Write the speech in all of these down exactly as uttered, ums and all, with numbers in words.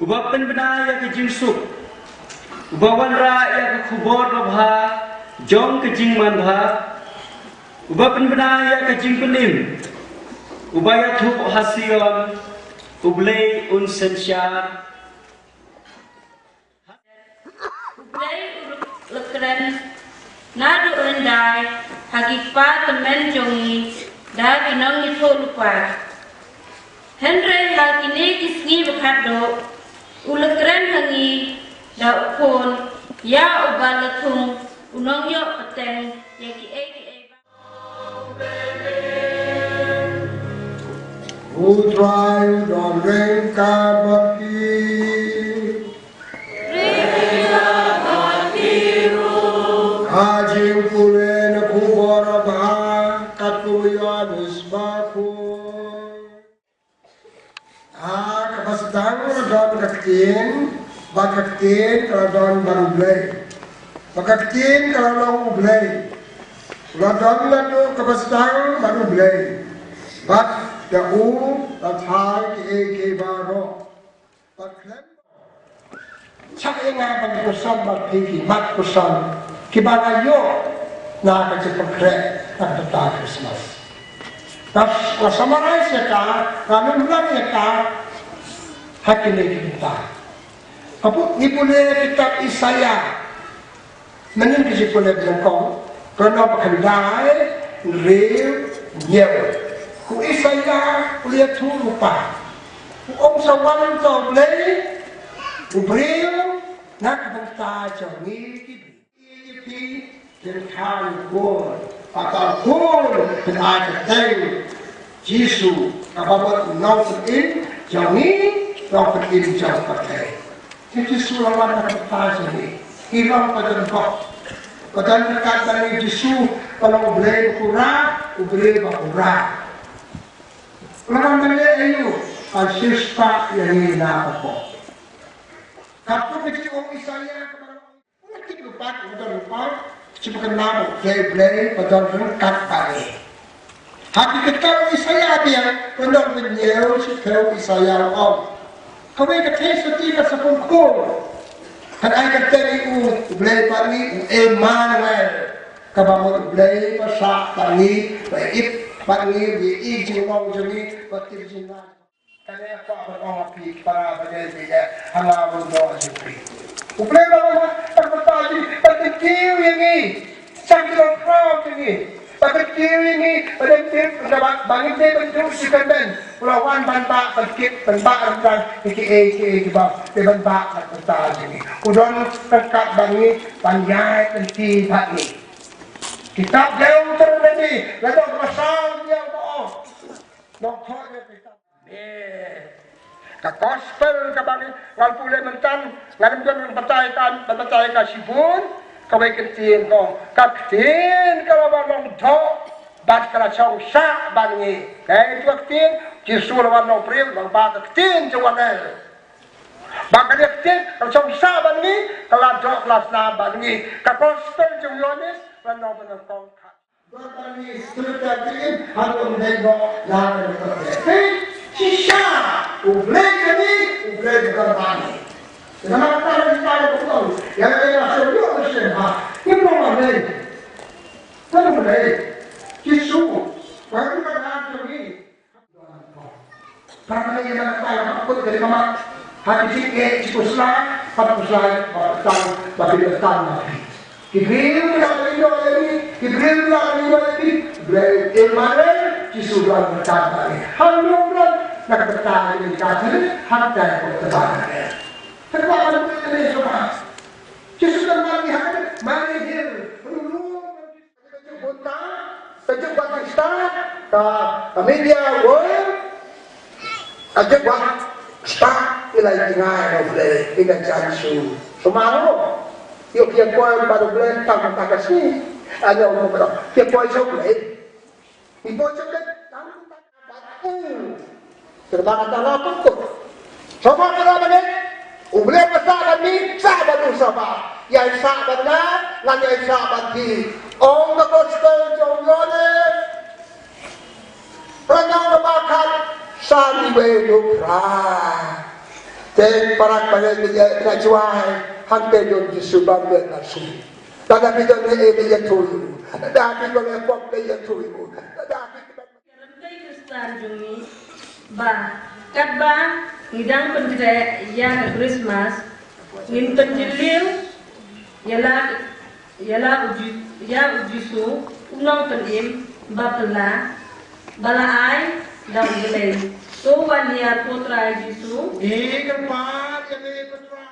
Uba pynbna ïa ka jingsuk, uba wanrah ïa ka khubor babha jong ka jingmanbha, uba pynbna ïa ka jingpynim, uba ïathuh ha Sion, U Blei un synshar. U Blei u la kren naduh hyndai ha ki kpa tymmen jong ngi da ki nongïathuhlypa. Hynrei ha kine ki sngi ba khatduh u la kren ha ngi da u Khun, ïa uba la thung u nongïoh pateng ïa kiei kiei baroh. U Trai u don ryngkat bad phi. Ka jingpule na khubor babha katkum u Ïoannis bakhuid. Ha kaba sdang la don ka Ktien, bad ka Ktien ka la don bad U Blei, bad ka Ktien ka la long U Blei. U la don naduh kaba sdang bad U Blei, bad da u la thaw kiei kiei baroh. Bad khlem Shah ïa nga ban kyrshan bad phi ki mat kyrshan kiba nga ïoh na ka jingpynkhreh na ka bynta Christmas. Nga, nga summarize ïa ka, nga lum lang ïa ka ha kine ki bynta. Hapoh ngi pule kitab Isaïah. Mynnin ka jingpule ba nyngkong, ka lynnong ba khyndai, hynriew, hynñiew. U Isaïah u la ïathuh lypa. U ong sa wan uta U Blei u briew na ka bynta jong ngi ki briew. Ïa phi, phin kha ïa u Khun, bad uta u Khun phin ai kyrteng Jisu, kaba mut Nongpynim jong ngi, Nongpynim jong ka pyrthei. Te Jisu la wan na ka bynta jong ngi. Ngi long ba don bok, ba don ryngkat bad ngi. Jisu ka long U Blei ba pura, U Blei ba pura. La wan ban leh aïu? Ban siewspah ïa ngi na ka bok. Katkum ka jingong Isaïah kaba la ong, u tip lypa, u don lypa, shu ba kynmaw ba U Blei, U Blei ba don ryngkat bad ngi. Ha ki kyntien u Isaïah biang, lynnong ba hynñiew, shiphew, Isaïah u ong, kawei ka theisotti ka sa pynkhur. Kan ai kyrteng ïa u, U Blei bad ngi, U Immanuel. Kaba mut U Blei ba sah bad ngi, ba ïeit bad ngi, ba ïeit jinglong jong ngi, ba tip jinglong. Kane ka kwah ban ong ha phi ki para bangeit, phi leh ha nga, u nongïathuhlypa. U Blei ba long ha ka bynta jong ngi, ba kyntiew ïa ngi. Sha ki longkhlaw jong ngi. Ba kyntiew ïa ngi, ba dei tip, ba, ba ngi dei ban duh shi kynmen. U la wan ban bah, ban kit, ban bah ryndang ïa kiei kiei kiba dei ban bah na ka bynta jong ngi. U don ryngkat bad ngi, ban ïaid lynti bad ngi. Kitab Deuteronomi, lynnong kaba saw hynñiew ka ong. Nongthoh ïa ka kitab. Amen. Ka gospel kaba ngi, ngan pule mynta, ngan ym don ban batai ka, ban batai ka shibun, kawei ka ktien ka ong, ka ktien ka la wan long doh, bad ka la shong sah bad ngi. Kaei ka ktien? Jisu la wan long briew, long ba ka ktien jong u angel. Ba kane ka ktien ka la shong sah bad ngi, ka la doh, ka la snam bad ngi. Ka gospel jong u Ïoannis, lynnong ba nyngkong. Shisha U Blei jong ngi, U Blei jong ngi. Namar kata ngi tang, ïa ngi la shu ïoh shisha ha. Ngi long U Blei. Ngi long U Blei. Jisu, ba ngi ka dan jong ngi. Para bangeit, ïa kata ka kut ka dei ka mat. Ha ki jingeh jingkhuslai, pat khuslai, pat khuslai, pat khuslai, pat khuslai. Ki briew ki la ïoh ïa ngi, ki briew ki la ïoh ïa ngi, Blei Immanuel, Jisu don bad ngi. Haleluya, na ka bynta jong ngi ka thylliej, ha ka bynta jong ka bynta. Ka kwah ban ïa ngi shuwa. Jisu don bad ngi ha ka bynta, Mari Hill, Ka juk bun ta, ka juk bad ki star, ka, ka media world, ka juk bad star, i la i ngai na U Blei, i la jan shu. Sumaro, ïoh ki ïa poi bad U Blei tang ta ka sngi, ïa u mo ka, ki ïa poi sha U Blei. I poi sha U Blei, tang ta ka bad u. Te ba kata la pynkup. Sngewbha para bangeit, U Saba, ïa i sah ban nga, ngan ïa i sah ban phi. Ong ka gospel jong u Ïoannis. Lynnong kaba khat, san uwei u phra. Te para bangeit, ïa ka jwai hangta jong u Jisu ba mih na shu. Lada phi don ne, ïathuh ïa u. Lada phi don ne, pop ne, ïathuh ïa u. Lada phi don Ka ryntei Khristan jong ngi ba katba ngi dang pynkhreh ïa ka Christmas, ngin pynjylliew ïa la, ïa la u Ji-, ïa u Jisu, u nongpynim ba phylla, ba la ai da u Blei. To wan ïa ko Trai Jisu. Ngi kyrpad ïa me ko Trai.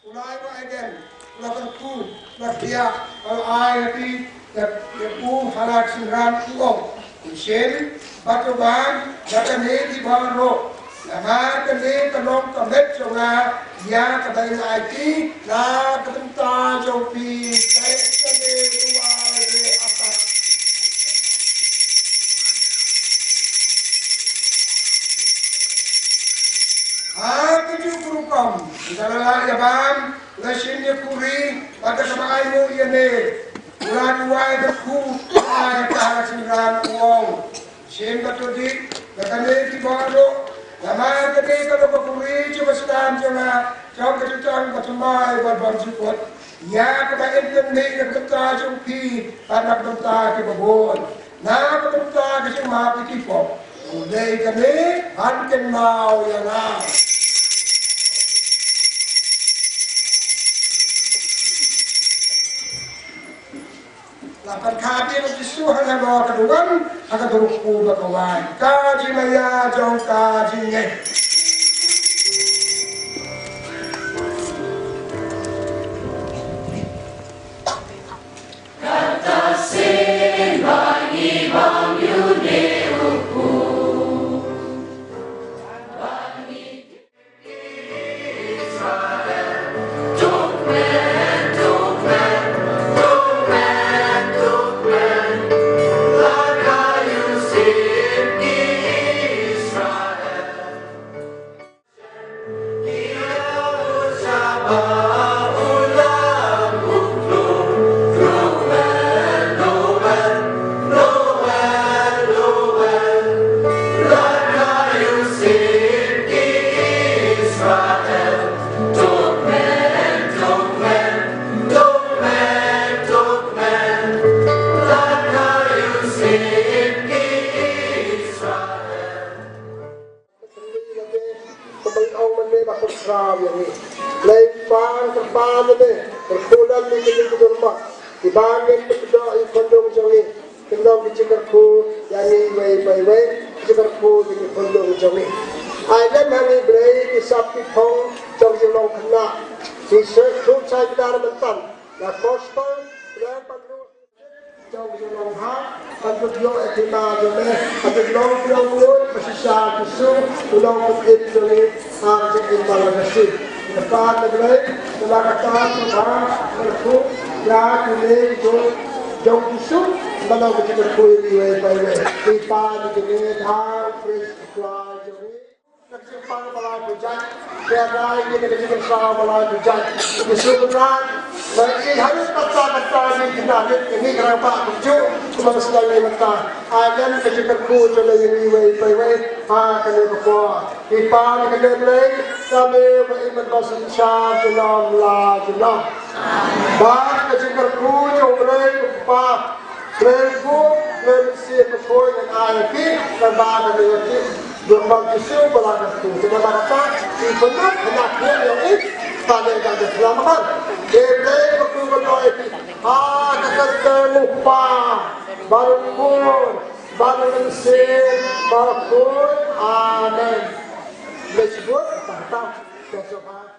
U la ai ba Eden, u la kyrkhu, u la thiah, u la ai ha ki, ïa, ïa u ha la ka synran u ong. Shem bad u bam, da kane ki baroh. Namar kane ka long ka met jong nga, ïa kaba ngan ai phi, na ka bynta jong phi, dei kane u ai re atat. Ha kajuh ka rukom, ynda la lah ïa bam, la shim ïa ka khuri, bad da kaba ainguh ïa me. U la duwai bad kyrkhu, u la ai ha ka synran u ong. Shim bad to dih, da kane ki baroh, namar kane ka long ka khuri jong ka sdang jong nga, jong ka jutang bathymmai bad bymjukut. Ïa kaba im tyrmih na ka bynta jong phi, bad na ka bynta kiba bun. Na ka bynta ka jingmap ïa ki pop. U dei kane, ban kynmaw ïa nga. La pynkhap ïa u Jisu ha nalor ka duwan, ha ka duru kpu bad ka waiñ. Ka jingmaïa jong ka jingngeit. Ka symbai lade, ka ban ong mynne ba khot khraw ïa ngi. Lei ban kyrpad ïa me, kyrkhu lem ïa kine ki dur mot. Kiba ngin pynkyndoh ïa ki khunlung jong ngi. Kin long ki jingkyrkhu ïa ngi iwei pa iwei, ki jingkyrkhu ïa ki khunlung jong ngi. Ai lem ha ngi Blei ki sap ki phong jong ki jinglong khynnah. Ki shu shu shai kdar mynta. Na gospel, lem ban ruh. Jong ka jinglong bha, ban pynïoh ïa ka hima jong me, ban pynlong pynlong lut, ba shisha Jisu, u long u pynim jong ngi, ha ka jingim ba la ka shisha. Ngi pan na Blei, na ka kyrteng jong u Kpa, ka kyrkhu, ïa kine ki jong, jong Jisu, Ka long ka jingkyrkhu ïa iwei pa iwei. Ïa i pa, ïa kane ka hang, praise the Lord, jong ngi. Ka jingpang ba la pynjah. Ka rai ïa ka jingpang ba la pynjah. Ka shu pynran. Ba i harud katta katta ngi kynda rit, ngi kynda ba kumjuh. Kumba ka sdang ngi mynta. Ai lem ka jingkyrkhu jong ngi ïa iwei pa iwei. Ha kane ka por. I pa, ïa kane Blei, ka me ba i mynta synshar junom la junom. Bad ka jingkyrkhu jong U Blei U Kpa, Blei Kpa, Blei Mynsiem Bakhuid, ngan ai ïa phi, ngan ba ka dei ïa phi. Jong U Jisu ba la kyrkhu. Te namar kata, i pynlong khynnah ïa i, pa dei ka dei selamat. Te Blei Bakhuid ba la ïa phi. Ha ka kyrteng U Kpa, bad U Khun, bad U Mynsiem Bakhuid. Amen. Blei Bakhuid, kata, kata.